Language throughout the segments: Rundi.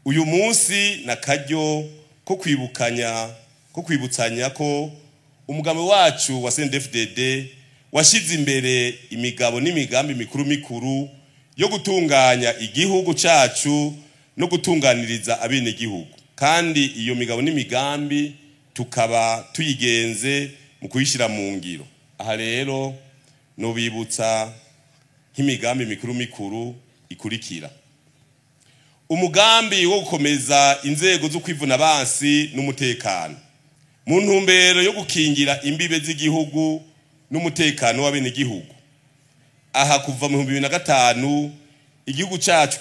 Uyu munsi nakaryo ko kwibukanya, ko kwibutsanya ko umugambi wacu wa CNDD-FDD washize imbere imigabo n'imigambi mikuru mikuru yo gutunganya igihugu cacu no gutunganiriza abenegihugu, kandi iyo migabo n'imigambi tukaba tuyigenze mu kuyishira mu ngiro. Aha rero nobibutsa nk'imigambi mikuru mikuru ikurikira: umugambi wo gukomeza inzego zo kwivuna abansi n'umutekano mu ntumbero yo gukingira imbibe z'igihugu n'umutekano w'abenegihugu. Aha kuva mu 2005 igihugu cacu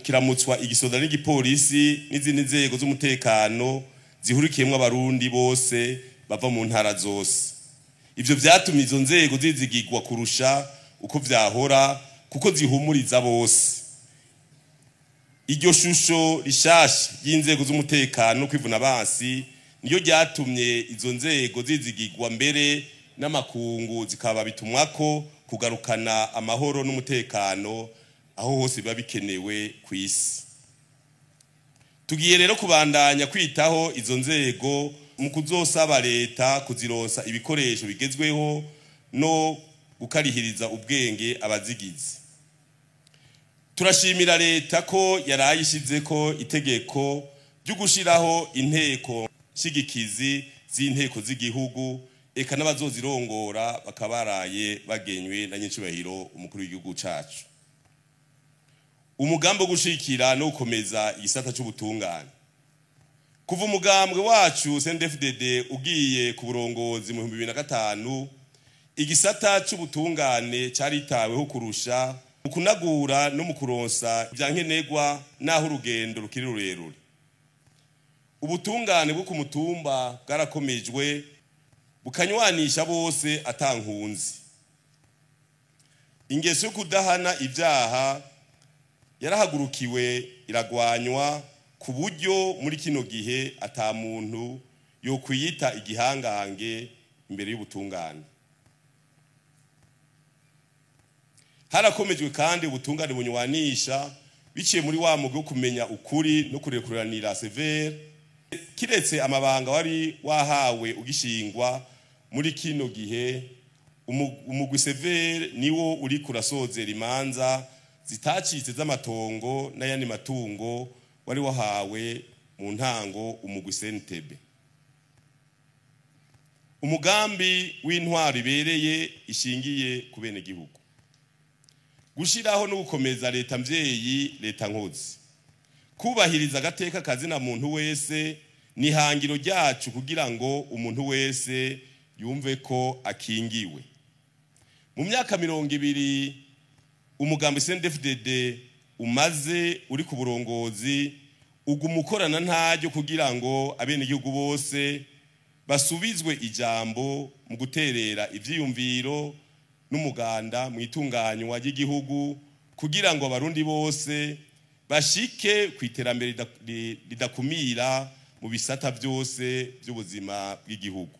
kiramutswa igisoda n'igipolisi n'izindi nzego z'umutekano zihurikiyemwo abarundi bose bava mu ntara zose. Ivyo vyatumye izo nzego zizigirwa kurusha uko vyahora, kuko zihumuriza bose. Iryo shusho rishasha ry'inzego z'umutekano no kwivuna abansi niyo ryatumye izo nzego zizigirwa mbere n'amakungu, zikaba bitumwako kugarukana amahoro n'umutekano aho hose biba bikenewe ku isi. Tugiye rero kubandanya kwitaho izo nzego mu kuzosaba leta kuzironsa ibikoresho bigezweho no gukarihiriza ubwenge abazigize. Turashimira leta ko yarayishizeko itegeko ryo gushiraho inteko nshigikizi z'inteko z'igihugu, eka n'abazozirongora bakabaraye bagenywe na nyincubahiro umukuru w'igihugu cacu. Umugambi wo gushikira no gukomeza igisata c'ubutungane. Kuva umugambwe wacu CNDD-FDD ugiye ku burongozi mu 2005, igisata c'ubutungane caritaweho kurusha mu kunagura no mu kuronsa ivyankenerwa, naho urugendo rukiri rurerure. Ubutungane bwo ku mutumba bwarakomejwe bukanywanisha bose atankunzi. Ingeso yo kudahana ibyaha yarahagurukiwe iragwanywa, ku buryo muri kino gihe ata muntu yo kwiyita igihangange imbere y'ubutungane. Harakomejwe kandi ubutungane bunywanisha biciye muri wa mugwi wo kumenya ukuri no kurekuranira severe. Kiretse amabanga wari wahawe ugishingwa, muri kino gihe umugwi severe niwo uri kurasozera imanza zitacitse z'amatongo n'ayandi matungo wari wahawe mu ntango umugwi Sentebe. Umugambi w'intwaro ibereye ishingiye ku benegihugu, gushiraho no gukomeza leta mvyeyi, leta nkozi, kubahiriza agateka kazina muntu wese ni hangiro ryacu kugira ngo umuntu wese yumve ko akingiwe. Mu myaka 20 umugambi CNDD-FDD umaze uri ku burongozi, uguma ukorana ntaryo kugira ngo abenegihugu bose basubizwe ijambo mu guterera ivyiyumviro n'umuganda mu itunganywa ry'igihugu, kugira ngo abarundi bose bashike ku iterambere ridakumira mu bisata byose by'ubuzima bw'igihugu.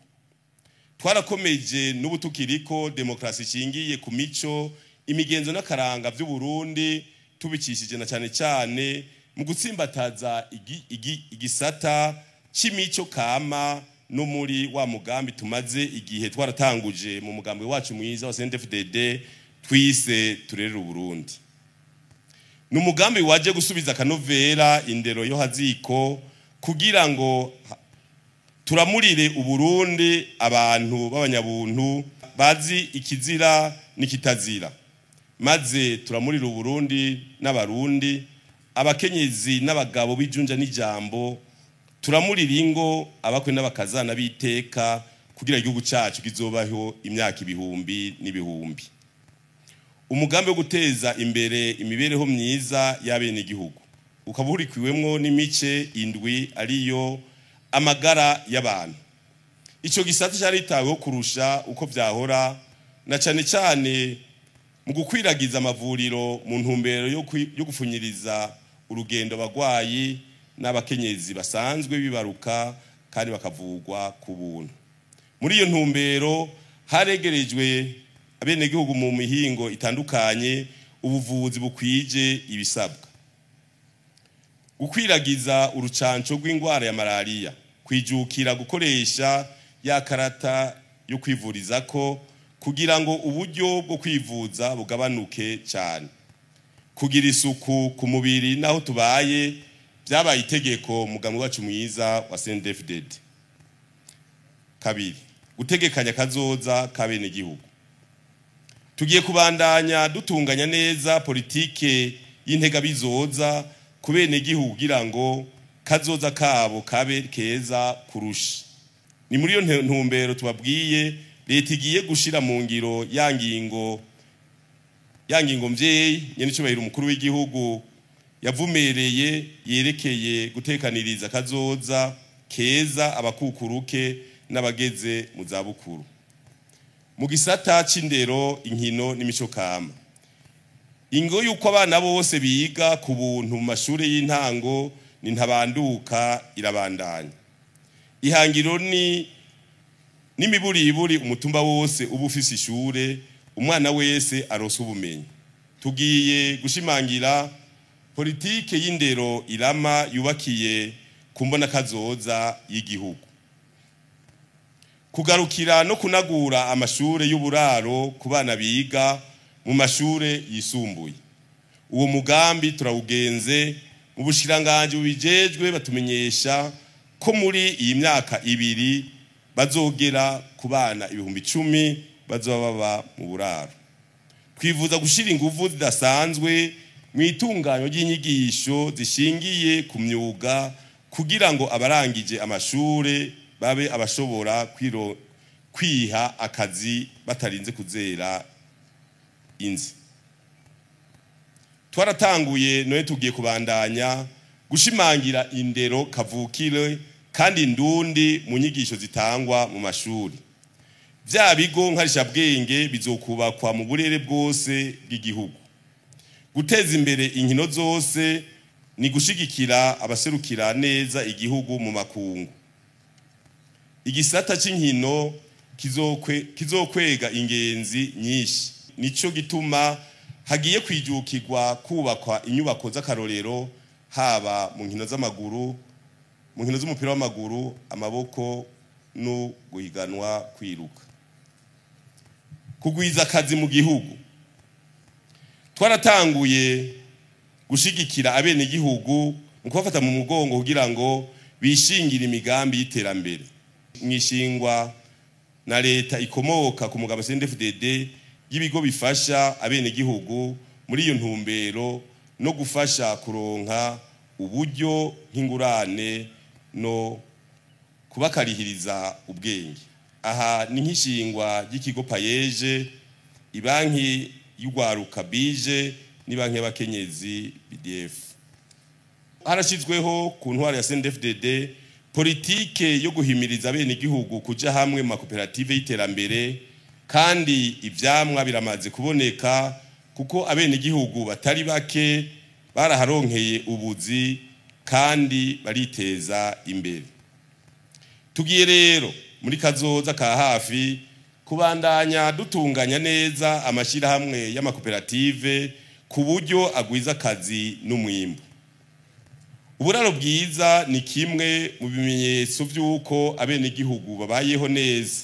Twarakomeje n'ubutukiriko demokrasi ishingiye ku mico, imigenzo n'akaranga by'Uburundi, tubicishije na cyane cyane mu gutsimbataza igisata c'imico kama no muri wa mugambi tumaze igihe twaratanguje mu mugambi wacu mwiza wa CNDD-FDD twise Turerere Uburundi. Ni umugambi waje gusubiza akanovera indero yo haziko kugira ngo turamurire Uburundi abantu b'abanyabuntu bazi ikizira n'ikitazira, maze turamurire Uburundi n'abarundi, abakenyezi n'abagabo b'ijunja n'ijambo, turamurire ingo abakwe n'abakazana b'iteka kugira igihugu cacu kizobaho imyaka ibihumbi n'ibihumbi. Umugambi wo guteza imbere imibereho myiza y'abenegihugu ukaba uhurikiwemwo n'imice indwi, ariyo amagara y'abantu. Ico gisata caritaweho kurusha uko vyahora, na cane cane mu gukwiragiza amavuriro mu ntumbero yo gufunyiriza urugendo abagwayi n'abakenyezi basanzwe bibaruka kandi bakavugwa ku buntu. Muri iyo ntumbero haregerejwe abenegihugu mu mihingo itandukanye ubuvuzi bukwije ibisabwa. Gukwiragiza urucanco rw'ingwara ya malaria, kwijukira gukoresha ya karata yo kwivurizako kugira ngo uburyo bwo kwivuza bugabanuke cyane. Kugira isuku ku mubiri naho tubaye byabaye itegeko mugambi wacu mwiza wa CNDD-FDD. Kabiri, gutegekanya kazoza k'abenegihugu. Tugiye kubandanya dutunganya neza politike y'integabizoza ku benegihugu kugira ngo kazoza kabo kabe keza kurusha. Ni muri iyo ntumbero tubabwiye leta igiye gushira mu ngiro ya ngingo mvyeyi nyene icubahiro umukuru w'igihugu yavumereye yerekeye gutekaniriza kazoza keza abakukuruke n'abageze mu zabukuru. Mu gisata c'indero, inkino n'imico kama, ingo yuko abana bose biga ku buntu mu mashure y'intango ni ntabanduka irabandanya. Ihangiro ni n'imiburiburi umutumba wose uba ufise ishure, umwana wese aronse ubumenyi. Tugiye gushimangira politike y'indero irama yubakiye ku mbonakazoza y'igihugu. Kugarukira no kunagura amashure y'uburaro ku bana biga mu mashure yisumbuye. Uwo mugambi turawugenze mu bushikiranganji bubijejwe, batumenyesha ko muri iyi myaka ibiri bazogera ku bana 10,000 bazoba baba mu buraro. Twifuza gushira inguvu zidasanzwe mu itunganyo ry'inyigisho zishingiye ku myuga kugira ngo abarangije amashure babe abashobora kwiha akazi batarinze kuzera inzi. Twaratanguye none tugiye kubandanya gushimangira indero kavukire kandi ndundi mu nyigisho zitangwa mu mashuri. Vya bigo nkarishabwenge bizokubakwa mu burere bwose bw'igihugu. Guteza imbere inkino zose ni gushigikira abaserukira neza igihugu mu makungu. Igisata c'inkino kizokwega ingenzi nyinshi. Nico gituma hagiye kwijukirwa kubakwa inyubako z'akarorero haba mu nkino z'amaguru, mu nkino z'umupira w'amaguru, amaboko no guhiganwa kwiruka. Kugwiza akazi mu gihugu. Twaratanguye gushigikira abenegihugu mu kubafata mu mugongo kugira ngo bishingire imigambi y'iterambere. Mwishingwa na leta ikomoka ku mugabo CNDD-FDD y'ibigo bifasha abenegihugu muri iyo ntumbero no gufasha kuronka uburyo nk'ingurane no kubakarihiriza ubwenge. Aha ni nk'ishingwa ry'ikigo Payeje, ibanki y'ugwaruka bije n'ibanki y'abakenyezi BDF. Harashizweho ku ntwaro ya CNDD-FDD politike yo guhimiriza abenegihugu kuja hamwe mu makoperative y'iterambere, kandi ivyamwa biramaze kuboneka kuko abenegihugu batari bake baraharonkeye ubuzi kandi bariteza imbere. Tugiye rero muri kazoza ka hafi kubandanya dutunganya neza amashirahamwe y'amakoperative ku buryo agwiza akazi n'umwimbu. Uburaro bwiza ni kimwe mu bimenyetso vy'uko abenegihugu babayeho neza.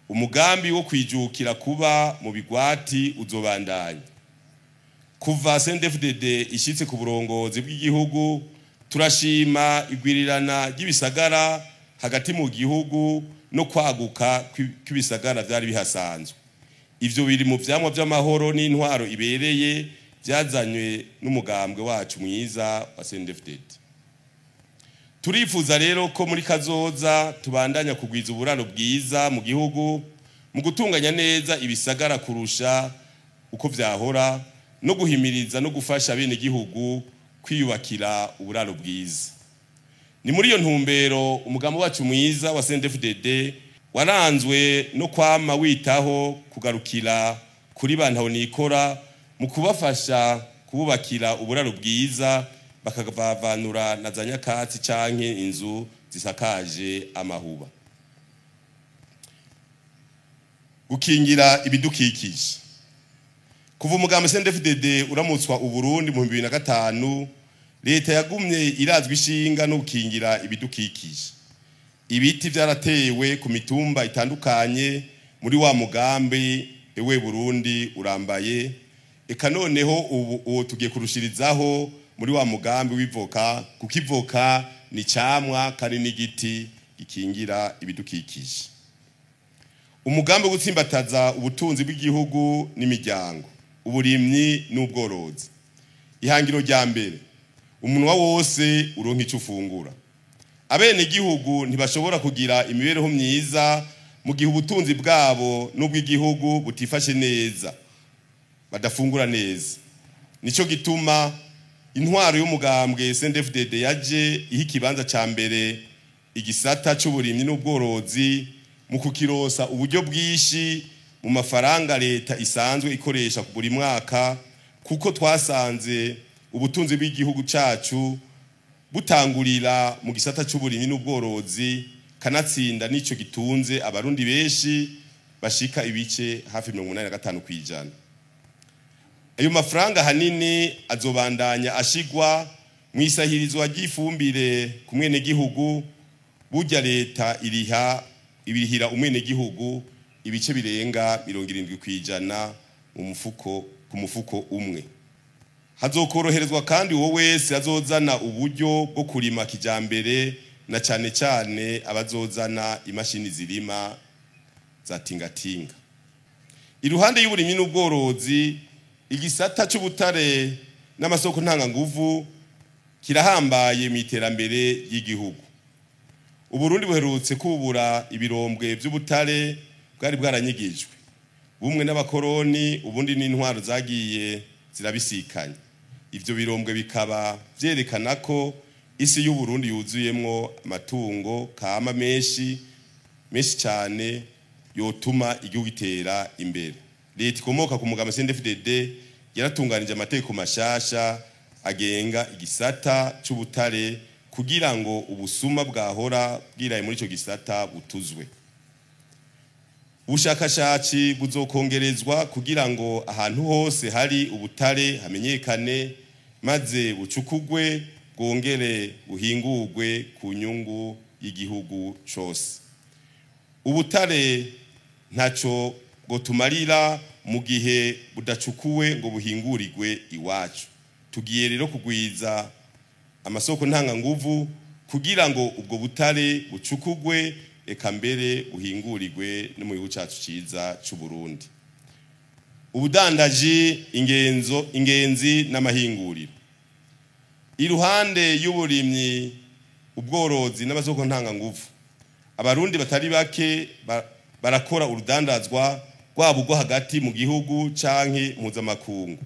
Umugambi wo kwijukira kuba mu bigwati uzobandanya. Kuva CNDD-FDD ishitse ku burongozi bw'igihugu, turashima igwirirana ry'ibisagara hagati mu gihugu no kwaguka kw'ibisagara vyari bihasanzwe. Ivyo biri mu vyamwa vy'amahoro n'intwaro ibereye byazanywe n'umugambwe wacu mwiza wa CNDD-FDD. Turifuza rero ko muri kazoza tubandanya kugwiza uburaro bwiza mu gihugu mu gutunganya neza ibisagara kurusha uko vyahora no guhimiriza no gufasha bene gihugu kwiyubakira uburaro bwiza. Ni muri iyo ntumbero umugambi wacu mwiza wa CNDD-FDD waranzwe no kwama witaho kugarukira kuri bantu nikora mu kubafasha kububakira uburaro bwiza bakavavanura na za nyakatsi canke inzu zisakaje amahuba. Gukingira ibidukikije. Kuva umugambi CNDD-FDD uramutswa Uburundi mu 2005 Leta yagumye irazwi ishinga no gukingira ibidukikije. Ibiti byaratewe ku mitumba itandukanye muri wa mugambi Ewe Burundi urambaye. Eka noneho ubu tugiye kurushirizaho muri wa mugambi w'ivoka, kuko ivoka ni camwa kandi n'igiti gikingira ibidukikije. Umugambi wo gutsimbataza ubutunzi bw'igihugu n'imiryango, uburimyi n'ubworozi. Ihangiro rya mbere, umunwa wose uronka ico ufungura. Abene gihugu ntibashobora kugira imibereho myiza mu gihe ubutunzi bwabo n'ubw'igihugu butifashe neza, badafungura neza. Nico gituma intwaro y'umugambwe CNDD-FDD yaje iha ikibanza ca mbere igisata c'uburimyi n'ubworozi mu kukirosa uburyo bwinshi mu mafaranga leta isanzwe ikoresha buri mwaka, kuko twasanze ubutunzi bw'igihugu cacu butangurira mu gisata c'uburimyi n'ubworozi, kanatsinda nico gitunze abarundi benshi bashika ibice hafi 85%. Ayo mafaranga hanini azobandanya ashigwa mu isahirizwa ry'ifumbire ku mwenegihugu. Burya leta iriha ibirihira umwenegihugu ibice birenga 70% mu mufuko, ku mufuko umwe. Hazokoroherezwa kandi uwo wese azozana uburyo bwo kurima kijambere, na cyane cyane abazozana imashini zirima za tingatinga. Iruhande y'uburimyi n'ubworozi, igisata c'ubutare n'amasoko ntanganguvu kirahambaye mu iterambere ry'igihugu. Uburundi buherutse kubura ibirombwe by'ubutare bwari bwaranyigijwe, bumwe n'abakoroni, ubundi n'intwaro zagiye zirabisikanya. Ivyo birombwe bikaba vyerekana ko isi y'Uburundi yuzuyemwo amatungo kama menshi menshi cyane yotuma igihugu gitera imbere. Leta ikomoka ku mugambwe CNDD-FDD yaratunganije amategeko mashasha agenga igisata c'ubutare kugira ngo ubusuma bwahora bwiraye muri ico gisata butuzwe. Ubushakashatsi buzokongerezwa kugira ngo ahantu hose hari ubutare hamenyekane, maze bucukugwe bwongere buhingurwe ku nyungu y'igihugu cose. Ubutare ntaco bwotumarira mu gihe budacukuwe ngo buhingurirwe iwacu. Tugiye rero kugwiza amasoko ntanganguvu kugira ngo ubwo butare bucukugwe eka mbere buhingurirwe no mu gihugu cyacu ciza c'u Burundi. Ubudandaji, ingenzi n'amahinguriro. Iruhande y'uburimyi, ubworozi n'amasoko ntanganguvu, abarundi batari bake barakora urudandazwa rwabo rwo hagati mu gihugu canke mpuzamakungu.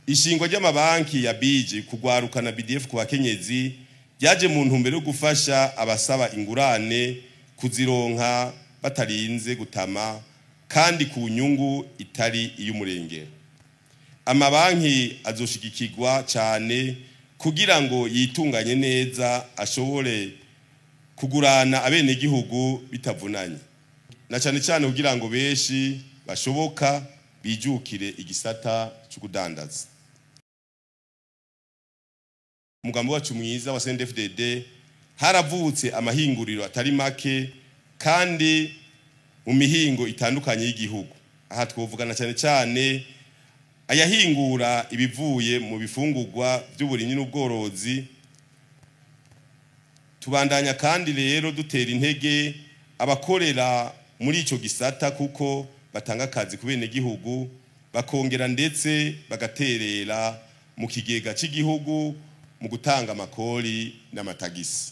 Ishingwa ry'amabanki ya BG kugwaruka na BDF ku bakenyezi ryaje mu ntumbero yo gufasha abasaba ingurane kuzironka batarinze gutama kandi ku nyungu itari iy'umurengera. Amabanki azoshigikirwa cyane kugira ngo yitunganye neza ashobore kugurana abenegihugu bitavunanye, na cyane cyane kugira ngo benshi bashoboka bijukire igisata cy'ukudandaza. Umugambi wacu mwiza wa CNDD-FDD haravutse amahinguriro atari make kandi mu mihingo itandukanye y'igihugu. Aha twovugana cyane cyane ayahingura ibivuye mu bifungurwa by'uburimyi n'ubworozi. Tubandanya kandi rero dutera intege abakorera muri ico gisata kuko batanga akazi ku benegihugu, bakongera ndetse bagaterera mu kigega cy'igihugu mu gutanga amakori n'amatagisi.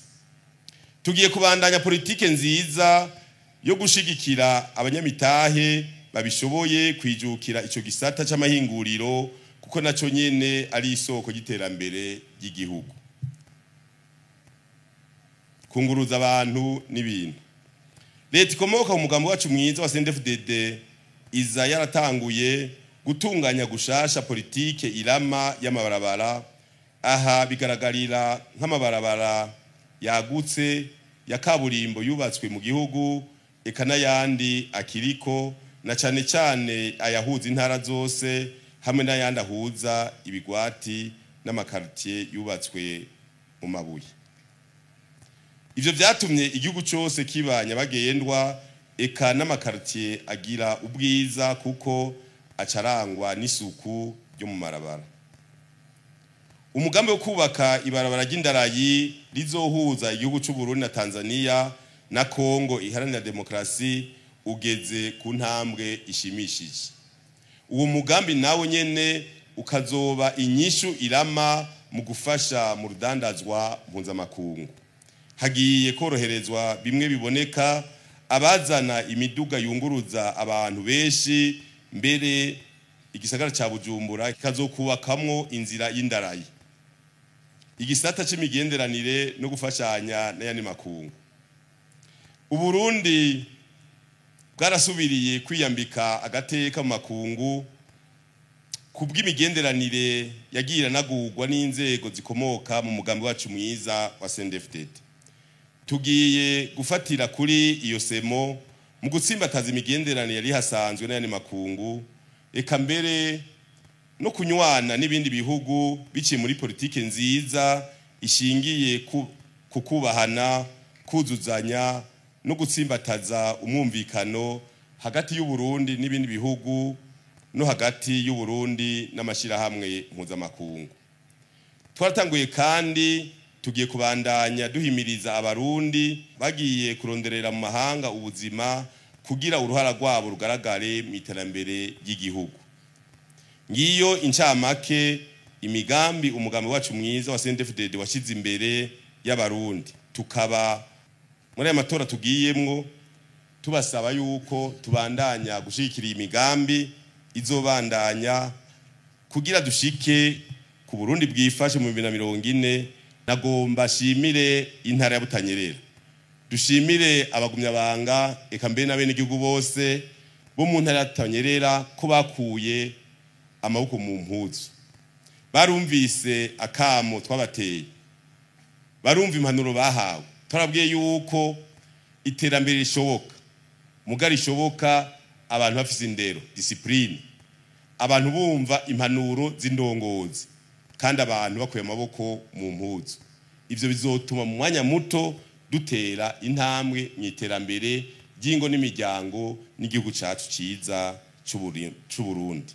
Tugiye kubandanya politike nziza yo gushigikira abanyamitahe babishoboye kwijukira ico gisata c'amahinguriro, kuko naco nyene ari isoko y'iterambere ry'igihugu. Kunguruza abantu n'ibintu. Leta ikomoka mu mugambi wacu mwiza wa CNDD-FDD iza yaratanguye gutunganya gushasha politike irama y'amabarabara. Aha bigaragarira nk'amabarabara yagutse ya kaburimbo yubatswe mu gihugu, eka n'ayandi akiriko, na cyane cyane ayahuza intara zose hamwe n'ayandi ahuza ibigwati n'amakartier yubatswe mu mabuye. Ivyo vyatumye igihugu cyose kiba nyabagendwa, eka n'amakartier agira ubwiza kuko acarangwa n'isuku ryo mu marabara. Umugambi wo kubaka ibarabara ry'indarayi rizohuza igihugu cy'u Burundi na Tanzania na Kongo iharanira demokrasi ugeze ku ntambwe ishimishije. Uwo mugambi nawo nyene ukazoba inyishu irama mu gufasha mu rudandazwa mpuzamakungu. Hagiye koroherezwa bimwe biboneka abazana imiduga yunguruza abantu benshi, mbere igisagara ca Bujumbura kikazokubakamwo inzira y'indarayi. Igisata c'imigenderanire no gufashanya n'ayandi makungu. Uburundi bwarasubiriye kwiyambika agateka mu makungu kubw'imigenderanire yagiye iranagurwa n'inzego zikomoka mu mugambi wacu mwiza wa CNDD-FDD. Tugiye gufatira kuri iyo semo mu gutsimbataza imigenderanire yari hasanzwe n'ayandi makungu, eka mbere no kunywana n'ibindi bihugu biciye muri politike nziza ishingiye ku kubahana, kuzuzanya no gutsimbataza umwumvikano hagati y'u Burundi n'ibindi bihugu no hagati y'u Burundi n'amashirahamwe mpuzamakungu. Twaratanguye kandi tugiye kubandanya duhimiriza abarundi bagiye kuronderera mu mahanga ubuzima kugira uruhara rwabo rugaragare mu iterambere ry'igihugu. Ngiyo incamake imigambi umugambi wacu mwiza wa CNDD-FDD washize imbere y'abarundi. Tukaba muri aya matora tugiyemwo tubasaba yuko tubandanya gushigikira imigambi izobandanya kugira dushike ku Burundi bwifashe mu 2040. Nagomba shimire intara ya Butanyerera, dushimire abagumyabanga eka mbere n'abenegihugu bose bo mu ntara ya Butanyerera ko bakuye amaboko mu mpuzu, barumvise akamo twabateye, barumva impanuro bahawe. Twarabwiye yuko iterambere rishoboka, muga rishoboka abantu bafise indero, discipline, abantu bumva impanuro z'indongozi kandi abantu bakuye amaboko mu mpuzu. Ivyo bizotuma mu mwanya muto dutera intambwe mu iterambere ry'ingo n'imiryango n'igihugu cacu ciza c'u Burundi.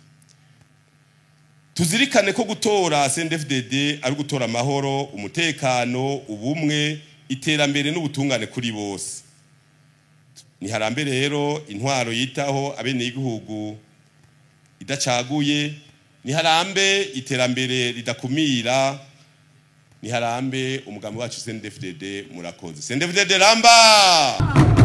Tuzirikane ko gutora CNDD-FDD ari gutora amahoro, umutekano, ubumwe, iterambere n'ubutungane kuri bose. Niharambe rero intwaro yitaho abenegihugu idacaguye, niharambe iterambere ridakumira, niharambe umugambi wacu CNDD-FDD. Murakoze. CNDD-FDD ramba!